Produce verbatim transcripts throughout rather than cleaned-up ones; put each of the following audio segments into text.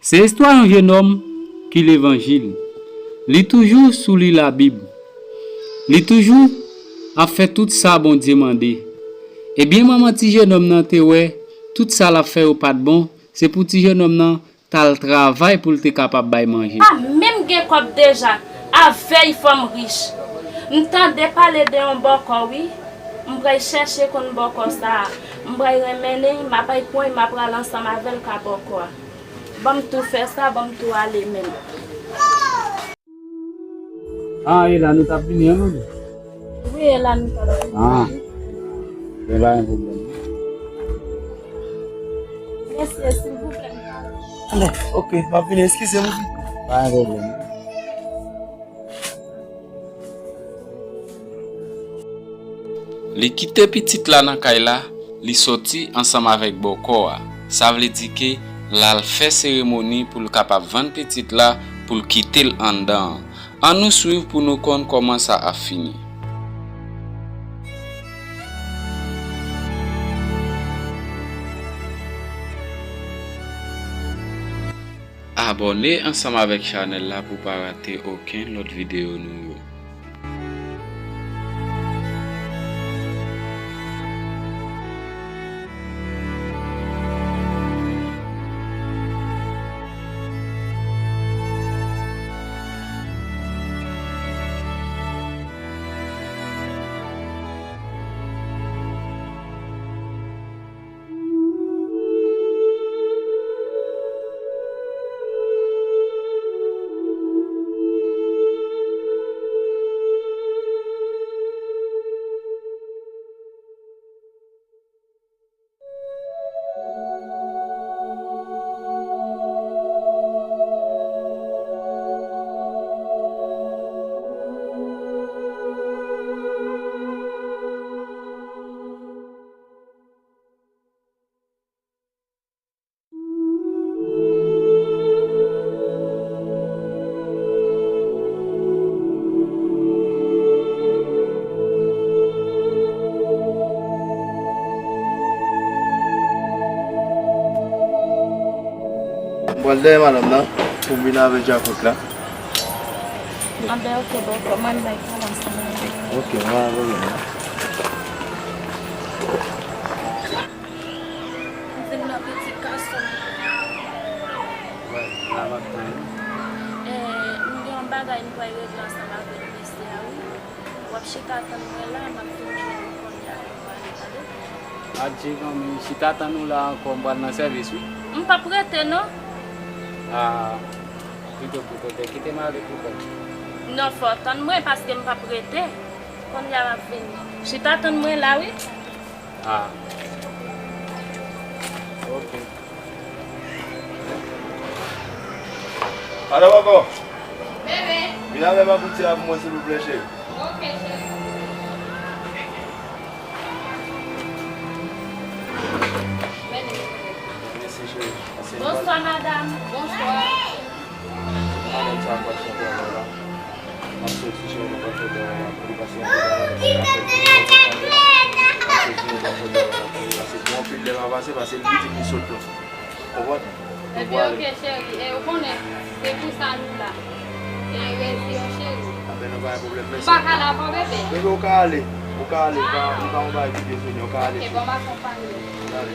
Se istwa yon jennonm ki levanjil. Li toujou sou li Labib. Li toujou ap fè tout sa Bondye mande. Ebyen, manman ti jennonm nan te wè tout sa l ap fè yo pa t bon, se pou ti jennonm nan t al travay pou l te kapab bay manje. Pa menm gen kòb deja, avèy fò m rich. M tande pale de yon bòkò, wi. M pral chèche konn bòkò sa a. M pral renmennen l, m ap al pran l, m ap pral ansanm avè l ka bòkò a. Ban m tou fè sa, ban m tou ale menm. Ah, e la nou t ap vini an nou? Wi, e la nou t ap vini. Ah, gen pa gen pwoblèm. Mesye, silvouplè, m pale. Ale, ok, m ap vini, eskize m. Pa gen pwoblèm. Li kite pitit la nan kay la, li soti ansanm avèk bòkò a. Sa vle di ke l al fè seremoni pou l kapab vann pitit la pou l kite l anndan an. Ann nou swiv pou nou konn kòman sa ap fini. Abòne ansanm avèk chanèl la pou pa rate okenn lòt videyo nou yo. M pral dèyè madanm nan pou m vin avè djakout la. Anben, ok, bòkò, mwen m bay kòb ansanm avè w. Ok, pa gen pwoblèm. M vin nan pitit gason m. Wè, la m ap tann ou. Eh, m gen yon bagay m pral regle ansanm avèk mesye a, wi. W ap chita tann mwen la, m ap vin jwenn ou kounye a, nou pale, tande? Adje, zanmi m, chita tann ou la ankò, m pral nan sèvis, wi. M p ap rete, non. Ah, pito, pito, kite m ale pou kont. Non, fò w tann mwen, paske m p ap rete. Kounye a, m ap vini. Chita tann mwen la, wi. Ah. Ok. Alo, bòkò. Bebe. Vin avè m ak kouti a pou mwen, silvouplè, cheri. Ok, cheri. Mèsi, cheri. Pase yon bòn... Bonswa, madanm. Bonswa. Madanm sa ap pase yon travay la. M ap soti, cheri, nou pral fè travay la pou li pase yon travay la. M ap soti, nou pral fè travay la pou li pase. Pou anpil lè pa pase, pase li pitit li sot la. Konprann? Ebyen, ok, cheri. E, ou konnen, se pou sa nou la. E, rezi yo, cheri. Anben, nou pa gen pwoblèm, mèsi. Ou pa ka la ankò, bebe? Bebe, ou ka ale. Ou ka ale. Ou pa, ou pa yon bagay ki bezwen, ou ka ale. Ok, bon, m akonpaye w. Ou ka ale.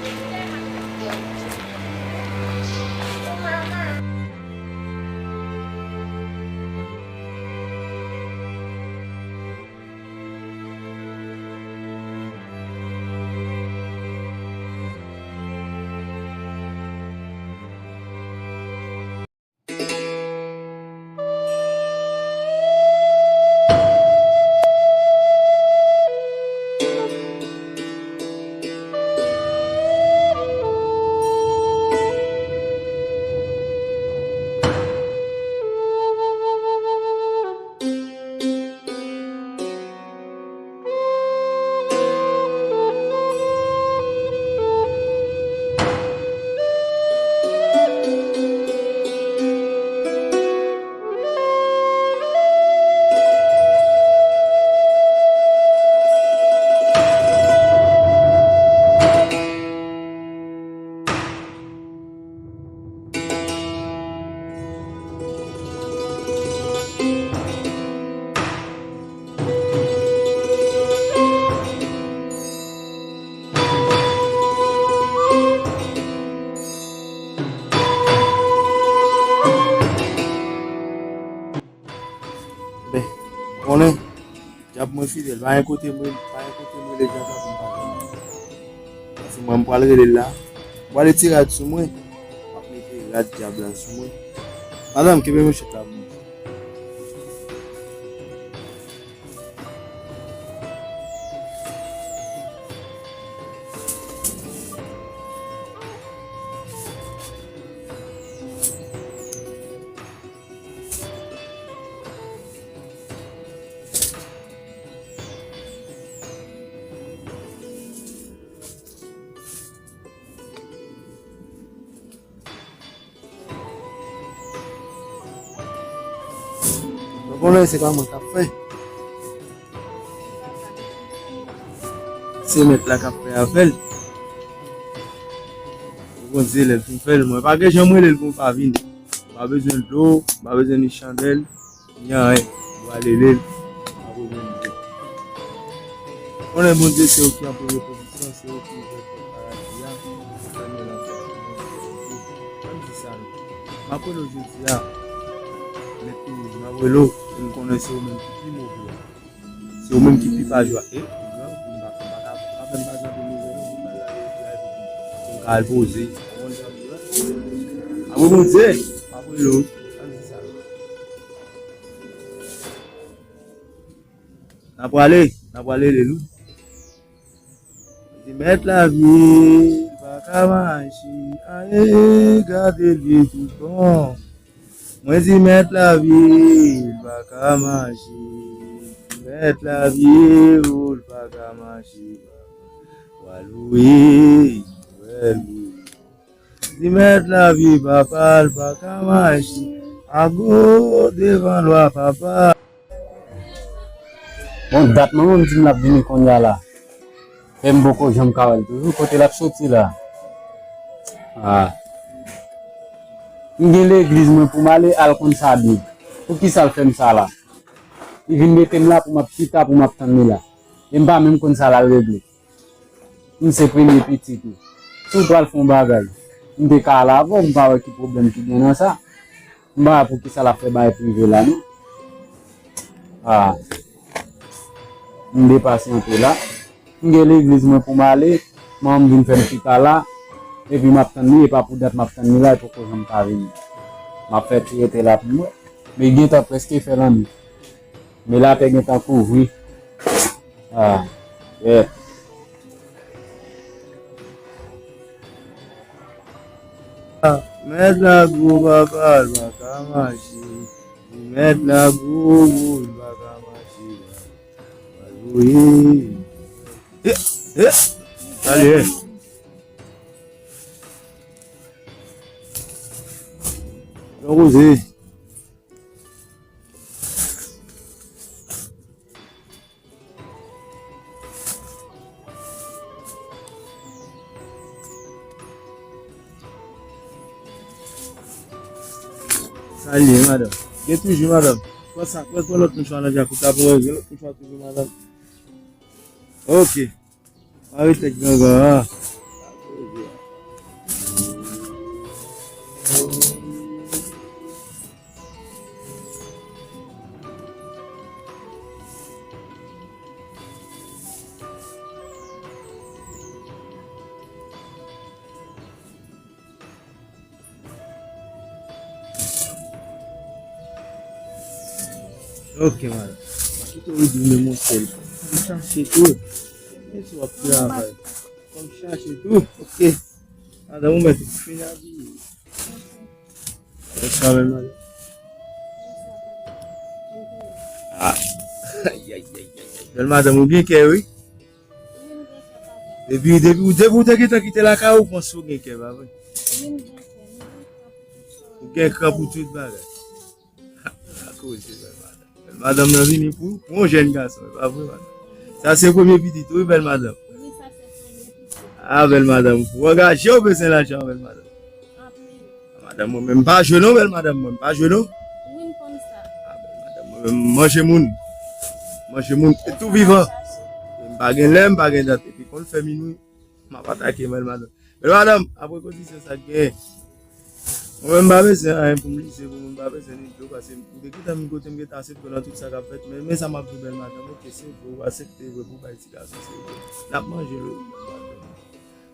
Konnen, dyab mwen fidèl, pa gen kote mwen, pa gen kote mwen rele dyab la pou m pa jwenn li. Paske mwen, m pral rele l la, m pral retire rad sou mwen, m ap mete rad dyab la sou mwen. Madanm, kenbe manchèt la pou mwen. Mwen konnen se pa mwen k ap fè. Se mèt la k ap fè avè l. Bondye, lè l fin fè l, mwen pa gen jan mwen rele l pou l pa vini. M pa bezwen dlo, m pa bezwen ni chandèl, ni anyen. M pral rele l, m ap remèt li. Konnen Bondye se ou ki an premye pozisyon, se ou ki ouvè pòt paradi a, ki fèmen lanfè pou mwen. Ann di sa non. M ap rele w jodi a, men tou, m ap rele w, e m konnen se ou menm ki pi move a. Se ou menm ki pi pa jwa. E, gran, m pa, m pa ka, m pa fè m pa janbe move non, pou m al la, pou m ka al poze. Ou konprann sa m di la? Apre Bondye, m ap rele w. Ann di sa non. N a prale, n a prale rele l wi. Di mèt lavi, l pa ka mache, aye, gade l vye tout bon. Mwen di mèt lavi, l pa ka mache, mèt lavi, o, l pa ka mache, w a louwe, w a louwe. Di mèt lavi papa l pa ka mache, ago devan lwa papa. Bon, dat manman m di m l ap vini konnya la. Men m poko janm ka wè l toujou. Kote l ap soti la? Ah. M gen legliz mwen pou m ale, al konn sa byen. Poukisa l fè m sa la? Li vin mete m la pou m ap chita, pou m ap tann li la. E m pa menm konn sa l al regle. M se premye pitit ou. Si w pral fè yon bagay, m te ka al avè w, m pa wè ki pwoblèm ki gen nan sa. M pa wè poukisa l ap fè bagay prive la non. Ah. M depase anpe la. M gen legliz mwen pou m ale, manman m vin fè m chita la, epi m ap tann li, e pa pou dat m ap tann li la, li poko janm ka vini. M ap fè ti rete la pou m wè. Men gentan prèske fè lannwit. Men latè gentan kouvri. Ah, yeah. Mèt la gwo papa, l pa ka mache. Mèt la gwo, gwo, l pa ka mache. Wi. Eh, eh. Salye. Bon koze. Salye, madanm. Gen toujou, madanm. Pran sa, pran, pran lòt mouchwa nan djakout la pou mwen. Gen lòt mouchwa toujou, madanm. Ok. Mare tèt gangan an. Ok, madanm. Kite w di m monchè. Fò m chache tou. Men si w ap travay. Fò m chache tou. Ok. Madanm, ou mèt fin abiye. Bonswa, bèl madanm. Ah. Ay, ay, ay, ay, ay. Bèl madanm, ou gen kè, wi. Depi, depi, depi ou te gentan kite lakay ou, ou panse ou gen kè, pa vre? Ou gen kran pou tout bagay. Akoze, bèl madanm. Bèl madanm nan vini pou, pou yon jèn gason, e pa vre, madanm? Sa se premye pitit ou, wi, bèl madanm. Ah, bèl madanm, ou angaje, ou bezwen lajan, bèl madanm. Madanm, mwen menm, m pa jwe non, bèl madanm, mwen, m pa jwe non. Ah, bèl madanm, mwen menm, m manje moun. Manje moun, e tou vivan. M pa gen lè, m pa gen dat, epi konn fè minwi, m ap atake, bèl madanm. Bèl madanm, apre kondisyon sa k genyen. Mwen menm m pa bezwen anyen pou m lise, pou mwen m pa bezwen ni dlo, paske ou te gentan vin kote m gentan aksepte w nan tout sa k ap fèt, men, men sa m ap di w bèl madanm, oke, se vre, ou aksepte vre pou w bay ti gason, se vre. N ap manje l wi, bèl madanm.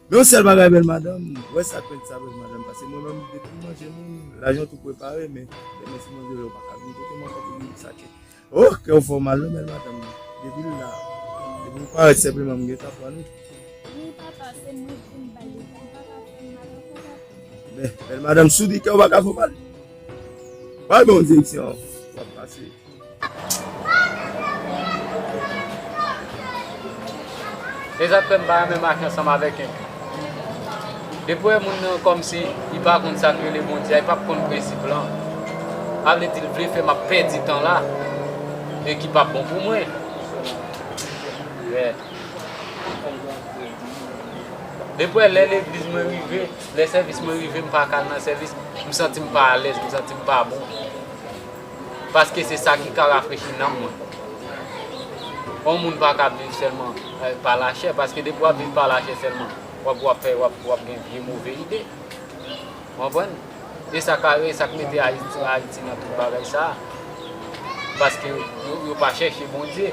Men yon sèl bagay bèl madanm, wè sa k rèd sa bèl madanm, paske mwen menm depi m manje moun, lajan tou prepare, men demen si Bondye vle ou pa ka vin kote m ankò pou vin sa tchè. Oh, kè w fè w mal non bèl madanm. Depi l la, depi w parèt senpleman m gentan pran ou. Wi papa, se mwen ki vin bay li, m pa ka fè l mal ankò papa. Bèl, bèl madanm, si w di kè w pa ka fè w mal, pral ban w direksyon w ap pase. Se sa k fè m pa renmen mache ansanm avèk enpye. Depi w wè moun nan kòmsi li pa konn sa k rele Bondye a, li p ap konn prensip lan. Sa vle di l vle fè m ap pèdi tan la e ki p ap bon pou mwen. Yeah. Depi w wè lè legliz mwen rive, lè sèvis mwen rive, m pa ka al nan sèvis, m santi m pa alèz, m santi m pa bon. Paske se sa ki ka rafrechi nanm mwen. Yon moun pa ka viv sèlman, eh, pa lachè, paske depi w ap viv pa lachè sèlman, w ap, w ap fè, w ap, w ap gen vye move ide. Ou konprann? E sa ka, e sa k mete Ayiti, Ayiti nan tout bagay sa a. Paske yo, yo pa chèche Bondye.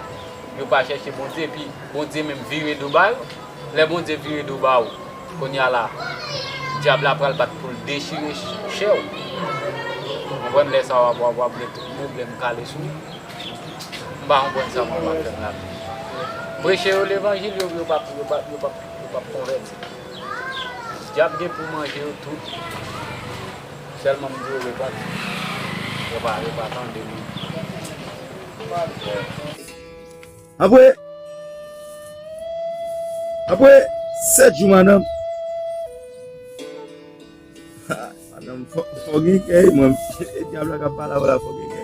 Yo pa chèche Bondye, epi Bondye menm vire do ba yo. Lè Bondye vire do ba w, kounye a la, dyab la pral bat pou l dechire ch-, chè w. Ou konprann, lè sa a w ap, w ap, w ap gen tout pwoblèm kale sou ou. M pa konprann sa moun ap fè m la. Preche yo levanjil, yo, yo p ap, yo p ap, yo p ap, yo p ap konvèti. Dyab gen pou manje yo tout. Sèlman m di yo repanti. Yo pa, yo pa tande li. Apre, apre sèt jou, madanm. Madanm, fò, fò gen kè, mwen, e dyab la k ap pale avè w la, fò gen kè.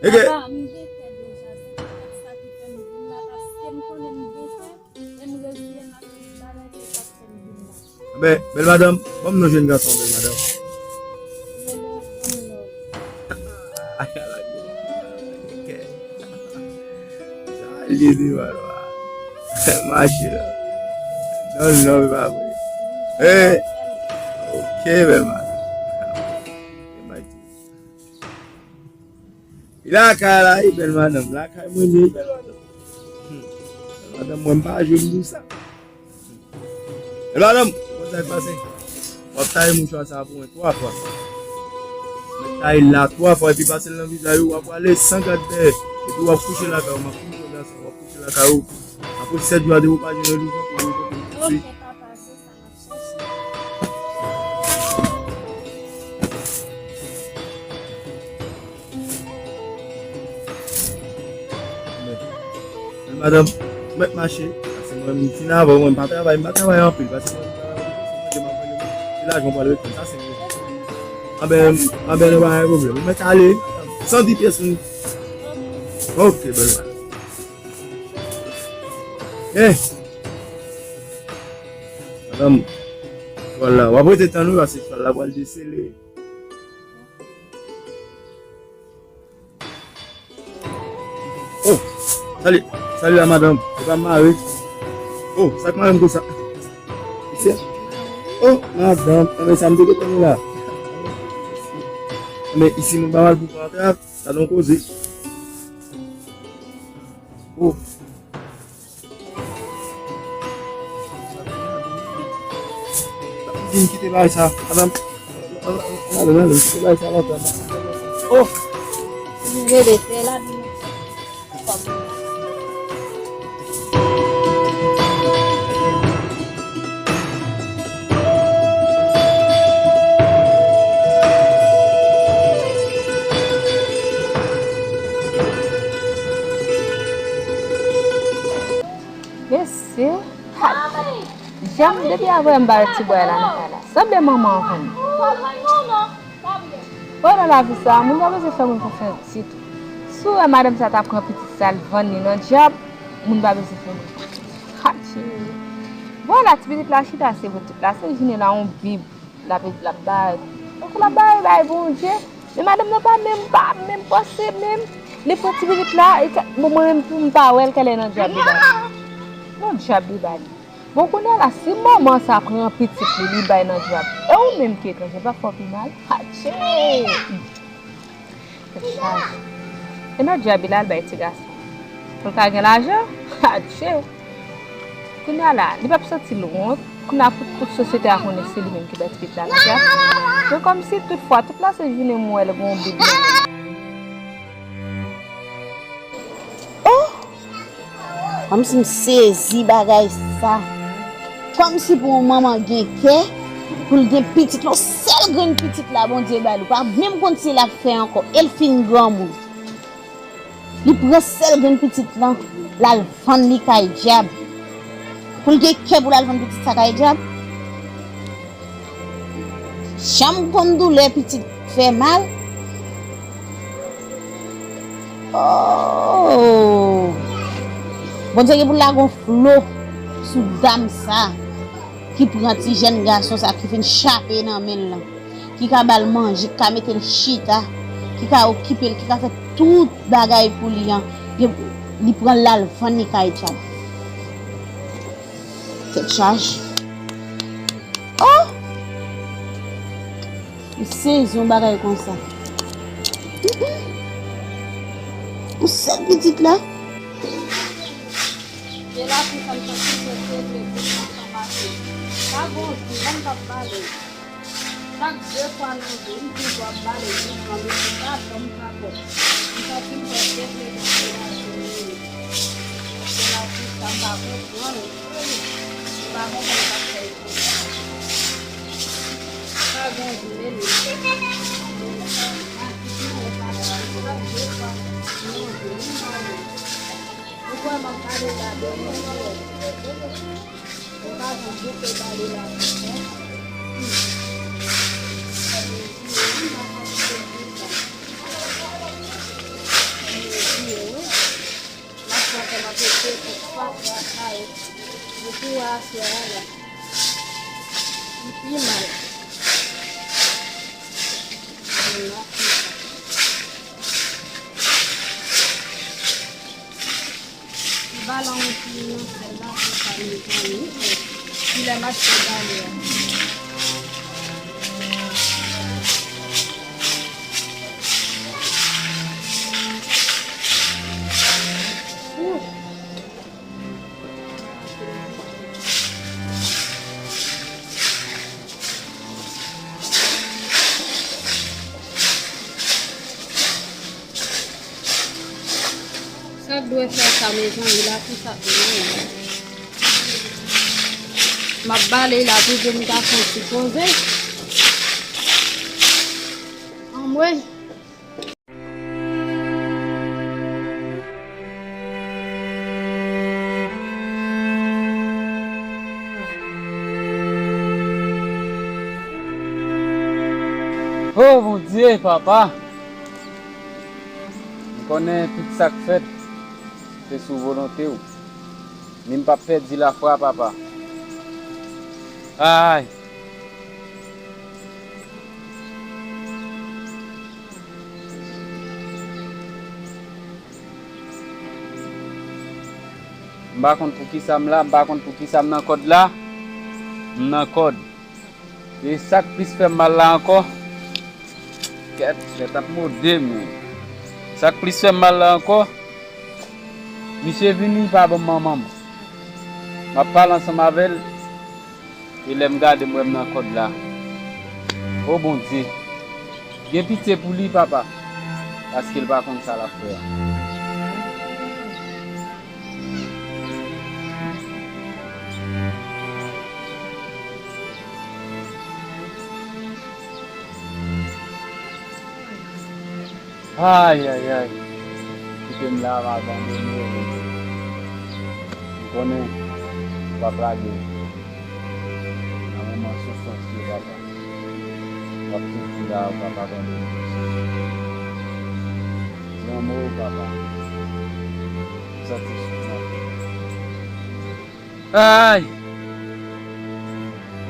Ege. Papa, m gen kè deja, se poutèt sa ki fè m vin la, paske m konnen m gen kè, e m reziye m ak tout bagay, se sa k fè m vin la. Bèl, bèl madanm, ban m non jèn gason an, bèl madanm. Rele One Love. Ay, ala gen, ala gen kè. Sa, Jezi, papa. Mache la. Non, non, e pa vre. Eh, ok, bèl madanm. Li lakay la, wi, bèl madanm. Lakay mwen, li, bèl madanm. Hmm. Bèl madanm, mwen, m pa jwe m di w sa. Bèl madanm, konn sa k pase. W ap taye mouchwa sa pou mwen twa fwa. Mwen taye l la twa fwa, epi pase l nan vizaj ou, w ap prale san gad dèyè. Epi w ap kouche lakay ou, m ap kouche lakay ou. Apre sèt jou a, depi w pa jwenn rezolisyon, pou mwen kote m kouche. Ok, papa, se sa m ap chèche. Men, men madanm, ou mèt mache. Paske mwen, m fin avè w, mwen pa travay, m pa travay anpil. Paske mwen, se lajan w pral reponn. Sa, se mwen. Anben, anben, nou pa gen pwoblèm. Ou mèt ale, san di pyès moun. Ok, bèl madanm. Eh! Madanm, chwal la, w ap rete tann wi, paske chwal la pral desele. Oh, sali, sali la madanm, se pa mare. Oh, sa k mare m konsa? Isi a. Oh, madanm, anben sa m te gentan la. Anben isi mwen pa mal pou kontra, sa don koze. Oh. Vin kite bagay sa. Madanm, madanm, madanm, kite bagay sa lontan. Oh! Vin rele, se la vin. Mesye, ha, janm depi avè m ba ti bway la nan kay la. Sanble manman an konn. Oh, nan lavi sa, moun pa bezwen fè moun konfyans ditou. Si w wè madanm sa ta pran pitit sa l vann li nan dyab, moun pa bezwen fè moun konfyans. Ha, cheri. Vwala, ti pitit la chita, se vre, tout la se jounen la, yon bib. L ap, l ap bay. Donk, l ap bay, bay Bondye. Men madanm nan pa menm, pa menm panse menm. Li pran ti pitit la, e ka, bon, mwen menm tou, m pa wè l, kèlè nan dyab li ba li. Nan dyab li ba li. Bon, kounye a la, si manman sa pran pitit li, li bay nan djab, e ou menm ki etranje, pa fè w pi mal? Atchè! Tèt chaje. E nan djab li la, l bay ti gason. Pou l ka gen lajan? Atchè! Kounye a la, li p ap santi l wont. Kounye a, pou tout sosyete a konnen se li menm ki bay ti pitit la nan djab. Men kòmsi tout fwa, tout la se jounen m wè l gen yon bib nan men l. Oh! Kòmsi m sezi bagay sa. Kòmsi pou yon manman gen kè, pou l gen pitit, yon sèl grenn pitit la Bondye ba l, ou pa menm konn si l ap fè ankò, e l fin granmoun. Li pran sèl grenn pitit lan, l al vann li kay dyab. Pou l gen kè pou l al vann pitit sa kay dyab? Jan m konn doulè pitit fè mal. Oh! Bondye gen pou l lage yon flo sou dam sa ki pran ti jèn gason sa ki fin chape nan men l lan, ki ka ba l manje, ki ka mete l chita, ki ka okipe l, ki ka fè tout bagay pou li an. Gen, li pran l al vann li kay dyab. Tèt chaje. Oh! M sezi yon bagay konsa. Mm, mm. Yon sèl pitit la. E la pou sa m santi se regle pou sa pase. Pa gon jou, lè m t ap pale. Chak de fwa nan jou, m toujou ap pale, m pran mezi sa, janm kapòt. M santi m fè degle nan relasyon nou yo. Se la pou sa m pa konprann. M pa konprann sa k fè l konsa. Pa gen vle li. Mwen pa konprann sa k fè l konsa. Ou kwè m ap pale la de mwen. Ou pa janm bouke pale la konsa. L ap fè kòman pete pou pa travay. Pou tou aswè a la. Li pi mal. Li ap pi mal. M ba l yon ti nan sèl la pou sa mezanmi. Kilè m achte gale a. Ooh. Sa k dwe fè sa, mezanmi, la pou sa k dwe. M ap bale la pou jèn gason sipoze. Anmwey. O Bondye, papa, m konnen tout sa k fèt se sou volonte w. Men m p ap pèdi lafwa, papa. Ay! M pa konn poukisa m la, m pa konn poukisa m nan kòd la. M nan kòd. E sa k plis fè m mal la ankò, kèt, kèt ap mode m. Sa k plis fè m mal la ankò, misye vini, li pa ban m manman m. M ap pale ansanm avè l, e lè m gade, m wè m nan kòd la. O Bondye, gen pitye pou li, papa, paske l pa konn sa l ap fè a. Ay, ay, ay. Kite m la, m abandone w. M konnen w p ap lage m. Nan moman soufrans yo, papa, w ap toujou la, w p ap abandone m. Di yon mo, papa. M santi soufrans. Ay!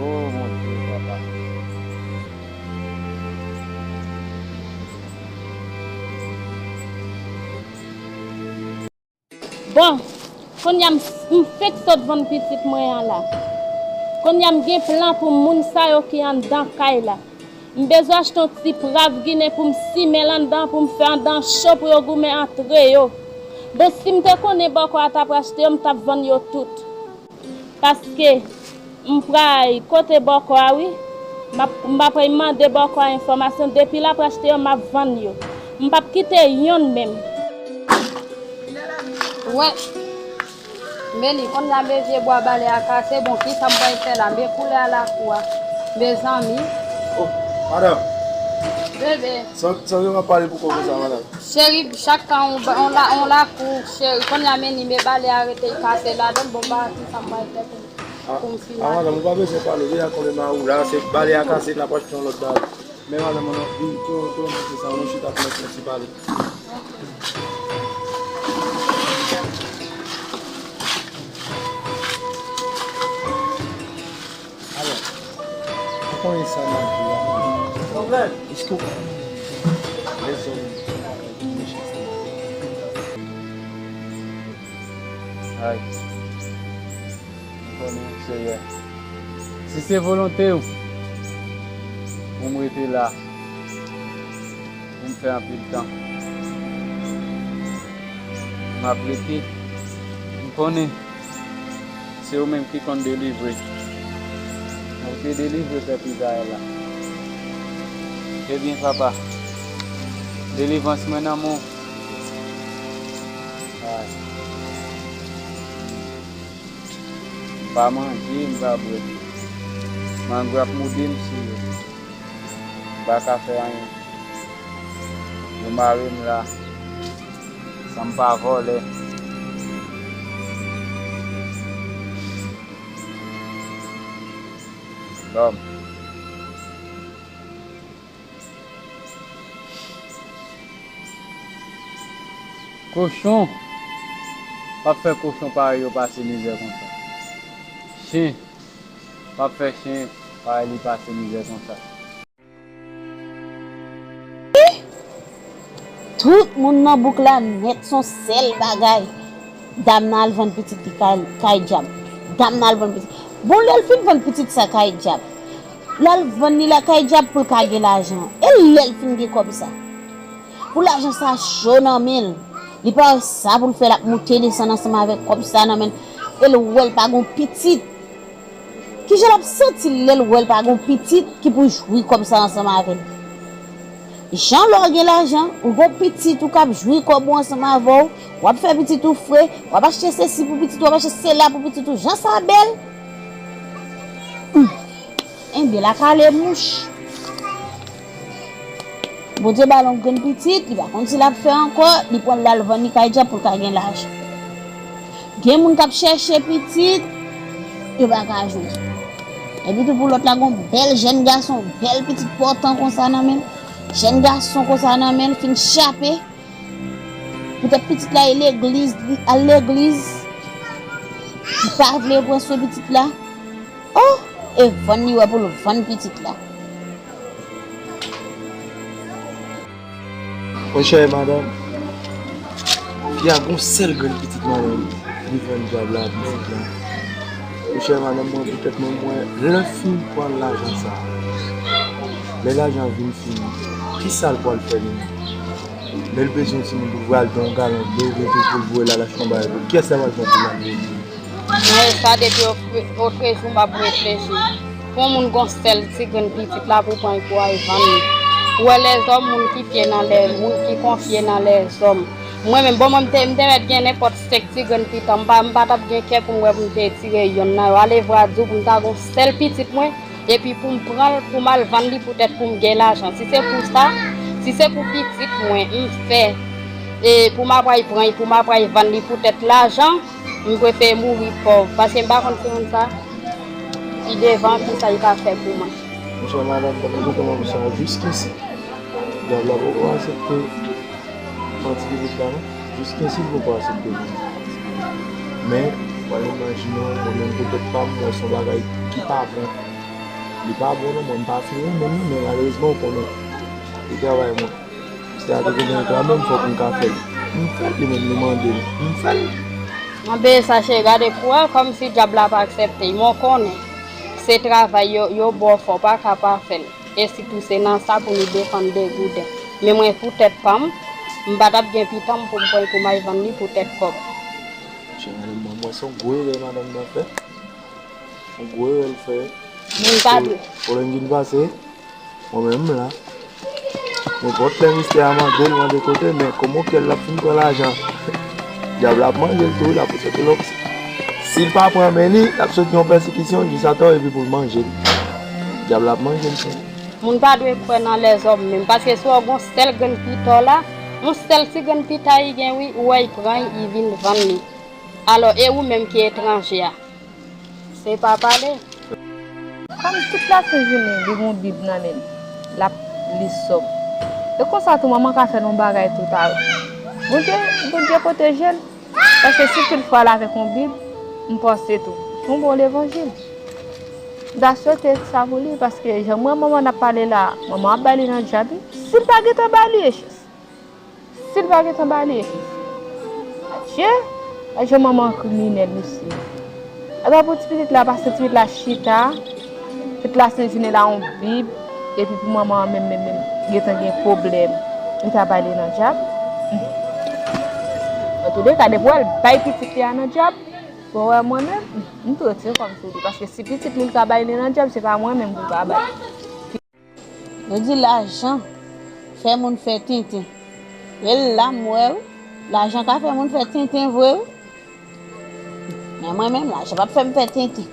O Bondye, papa. Bon, Kounye a m, m fenk sot vann pitit mwen an la. Kounye a m gen plan pou moun sa yo ki anndan kay la. M bezwen achte yon ti prav ginen pou m simen l anndan, pou m fè anndan an cho pou yo goumen antre yo. Bon, si m te konnen bòkò a t ap achte yo, m t ap vann yo tout. Paske m pral kote bòkò a wi. M ap, m ap mande bòkò a enfòmasyon. Depi l ap achte yo, m ap vann yo. M p ap kite yonn menm. Wè. Men li konn la, men vye bwa bale a kase, bon, kisa m pral fè la? Men koulè a lakou a. Mezanmi. Oh, madanm. Bebe. San, san yo ap pale pou kò konsa, madanm? Cheri, chak tan on, on, la, on lakou, cheri, konnya men li, men bale a rete kase ladan, bon, ba, kisa m pral fè pou, pou m fin a, madanm, ou pa bezwen pale, deja konnen nan ou la, se bale a kase, n ap achte yon lòt bale. Men madanm, nou, nou, nou, nou, nou, se sa, nou chita pou nou fè ti pale. Alò, ou konnen sa nan vi a, madanm? Èske w konnen lèzòm ki mechanste? Ay. M konnen, Senyè. Si se volonte w pou m rete la, pou m fè anpil tan, m ap rete. M konnen se ou menm ki konn delivre. Ou te delivre pèp Izrayèl la. Ebyen, papa, delivrans mwen nan men w. Ay. M pa manje, m pa bwè. Mangwè ap moude m sou yo. M pa ka fè anyen. Yo mare m la, san m pa vòlè. Lòm. Kochon p ap fè kochon parèy yo pase mizè konsa. Chen p ap fè chen parèy li pase mizè konsa. Tout moun nan bouk la nèt, se yon sèl bagay. Dam nan al vann pitit li kay, kay dyab. Dam nan al vann pitit. Bon, lè l fin vann pitit sa kay dyab, l al vann li lakay dyab pou l ka gen lajan. E lè l fin gen kòb sa, pou lajan sa cho nan men l, li pa wè sa pou l fè, l ap moute desann ansanm avèk kòb sa nan men l. E l wè l pa gen pitit. Kijan l ap santi l lè l wè l pa gen pitit ki pou jwi kòb sa ansanm avè l? Jan lè w gen lajan, ou gen pitit ou k ap jwi kòb ou ansanm avè w, w ap fè pitit ou fre, w ap achte sesi pou pitit ou, w ap achte sela pou pitit ou, jan sa bèl! Hum. Enben, l a kale mouch. Bondye ba l yon grenn pitit, li pa konn si l ap fè ankò, li pran l al vann li kay dyab pou l ka gen lajan. Gen moun k ap chèche pitit, yo pa ka jwenn. Epi tou pou lòt la, gon bèl jèn gason, bèl pitit pòtan konsa nan men l. Jèn gason konsa nan men l, fin chape. Poutèt pitit la e legliz, li al legliz. Li pa vle pran swen pitit la. Oh! E vann li wè pou l vann pitit la. Monchè, madanm, fi a gon sèl grenn pitit, madanm, li vann dyab la, pitit la. Monchè, madanm, mwen, poutèt mwen, mwen, lè l fin pran lajan sa, lè lajan vin fini, kisa l pral fè li menm? Lè l bezwen yon timoun pou l voye al pran yon galon dlo, oubyen tou pou l voye l al achte yon bagay pou l, kiyès l ap al pran pou l al voye l? Mwen sa depi o-, otrejou m ap reflechi. Pou yon moun gon sèl ti grenn pitit la pou pran l pou al vann li. Ou wè lèzòm, moun ki fye nan lè, moun ki konfye nan lèzòm. Mwen menm, bon, mwen m te, m te mèt gen nenpòt senk ti grenn pitit, m pa, m pa t ap gen kè pou m wè pou m te retire yonn nan yo. Ale vwa di w pou m ta gon sèl pitit mwen, epi pou m pran l, pou m al vann li poutèt pou m gen lajan. Si se pou sa, si se pou pitit mwen, m fè, e pou m apray pran, pou m apray vann li poutèt lajan, m prefere mouri pòv, paske m pa konn si moun sa, pi devan, kisa li ka fè pou mwen. Monchè, madanm, pandan nou konnen sa, jiskisi dyab la poko aksepte manti pitit la, non. Jiskisi l poko aksepte vre. Men, w al imajine w, mwen menm poutèt pa m, mwen se yon bagay ki pa bon. Li pa bon, non, mwen m pa fin renmen l, non, men malerezman, w konnen, e travay mwen. Si a te gen reklame m, fòk m ka fè l. M fè l, li menm li mande m. M fè l. Anben sa cheri, gade pou wè, kòmsi dyab la pa aksepte, men w konnen se travay yo, yo ba w fè, w pa ka pa fè l. E sitou se nan sa pou nou depann de gouden. Men mwen pou tèt pa m, m pa t ap gen pitan m pou m pran pou m al vann li pou tèt kòb. Cheri, madanm, mwen wè se yon gwo erè madanm nan fè. Yon gwo erè l fè. Moun pa dwe. Pwoblèm ki n pase, mwen menm m la. Nenpòt lè mistè a mande l, mande kote, men kòman kè l ap fin pran lajan? Dyab la ap manje l tou, wi, l ap soti lòk. Si l pa pran men li, l ap soti yon pèsekisyon jis atò epi pou l manje l. Dyab la ap manje l tou. Moun pa dwe kwè nan lèzòm menm, paske si w gen yon sèl grenn pita w la, yon sèl ti grenn pita li gen, wi, ou wè l pran l, li vin vann li. Alò, e ou menm ki etranje a? Se pa pale. Fanm tout lasent jounen, li gen yon bib nan men l, l ap li sòm. E konsa tou, manman ka fè l yon bagay tou talè. Bondye, Bondye pwoteje l. Paske si tout fwa l avèk yon bib, m panse tou, se yon bon levanjil. M ta swete sa pou li, paske jan m wè manman ap pale la, manman ap bay li nan dyab, wi. Si l pa gentan bay li, e Si l pa gentan ba li, Adye, Adye manman kriminèl mesye. Epa pou ti pitit la, pase ti pitit la chita, tout lasent jounen la yon bib, epi pou manman an menm, menm, menm, gentan gen pwoblèm, li ta ba li nan dyab. Antouleka, depi w wè l bay pitit li a nan dyab, bon, wè mwen menm, m tou retire kò m sou li, paske si pitit li l ka bay li nan dyab, se pa mwen menm pou l ka bay. Yo di lajan fè moun fè tenten. E la m wè wi, lajan ka fè moun fè tenten vre wi. Men mwen menm, lajan p ap fè m fè tenten.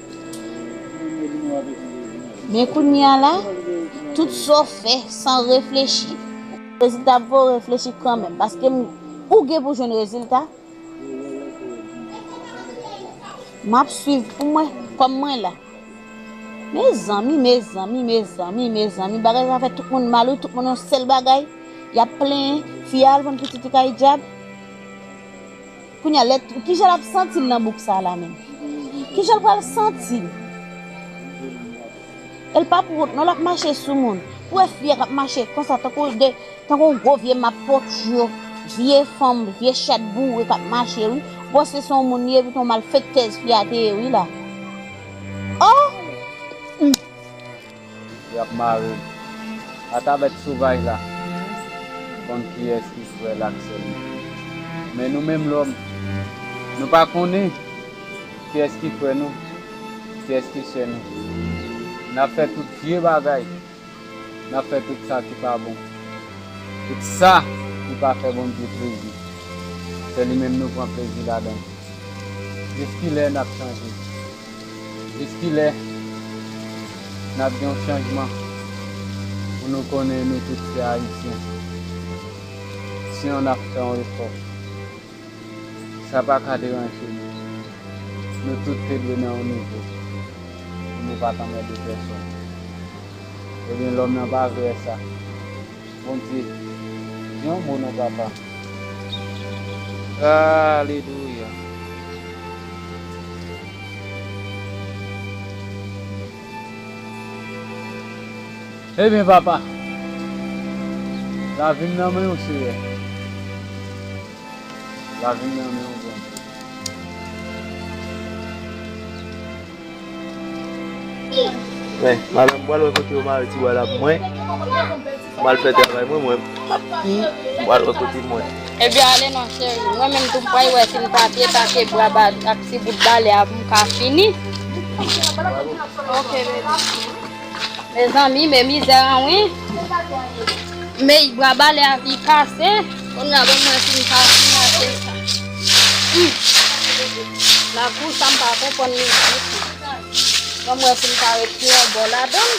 Men kounye a la, tout sa w fè san reflechi, rezilta ap fè w reflechi kanmenm. Paske m, ou gen pou jwenn rezilta. M ap swiv pou mwen, kòm mwen la. Mezanmi, mezanmi, mezanmi, mezanmi, bagay sa fè tout moun mal wi, tout moun yon sèl bagay, y ap plenyen, fi a al vann pitit li kay dyab. Kounye a, lè, kijan l ap santi l nan bouk sa la menm? Kijan l pral santi l? E l p ap wont non, l ap mache sou moun. Ou wè fi a k ap mache konsa, tankou de, tankou yon gwo vye map potyo, vye fanm, vye chat boure k ap mache wi. Panse se yon moun li ye, epi se yon malfektèz fi a te ye wi la. Oh! Li ap mare l. Ata bèt sovaj la konn kiyès ki frè l ak sè l. Men nou menm lòm, nou pa konnen kiyès ki frè nou, kiyès ki sè nou. N ap fè tout vye bagay. N ap fè tout sa ki pa bon. Tout sa ki pa fè Bondye plezi. Se li menm nou pran plezi ladan l. Jiskilè n ap chanje? Jiskilè n ap gen yon chanjman pou nou konnen nou tout se Ayisyen? Sinon n ap fè yon efò. Sa pa ka deranje nou. Nou tout te dwe nan yon nivo pou nou pa t anmède pèsòn. Ebyen, lòm nan pa vle wè sa. Bondye, di yon mo non, papa. Alelouya. Ebyen, papa, lavi m nan men w, Seyè. Lavi m nan men w, Bondye. Men, madanm, m pral wè kote yo mare ti bwa la pou mwen. M al fè travay mwen, mwen. M pral wè kote mwen. Ebyen, ale non, cheri. Mwen menm tou, m pral wè si m pa pye pase bwa ba-, ak ti bout balè a pou m ka fini. Ok, baby. Mezanmi, men mizè an wi. Men bwa balè a ki kase. Kounye a, ban m wè si m ka finanse sa. Hmm. Lakou sa m pa konprann li ditou. Ban m wè si m ka retire yon bò ladan l.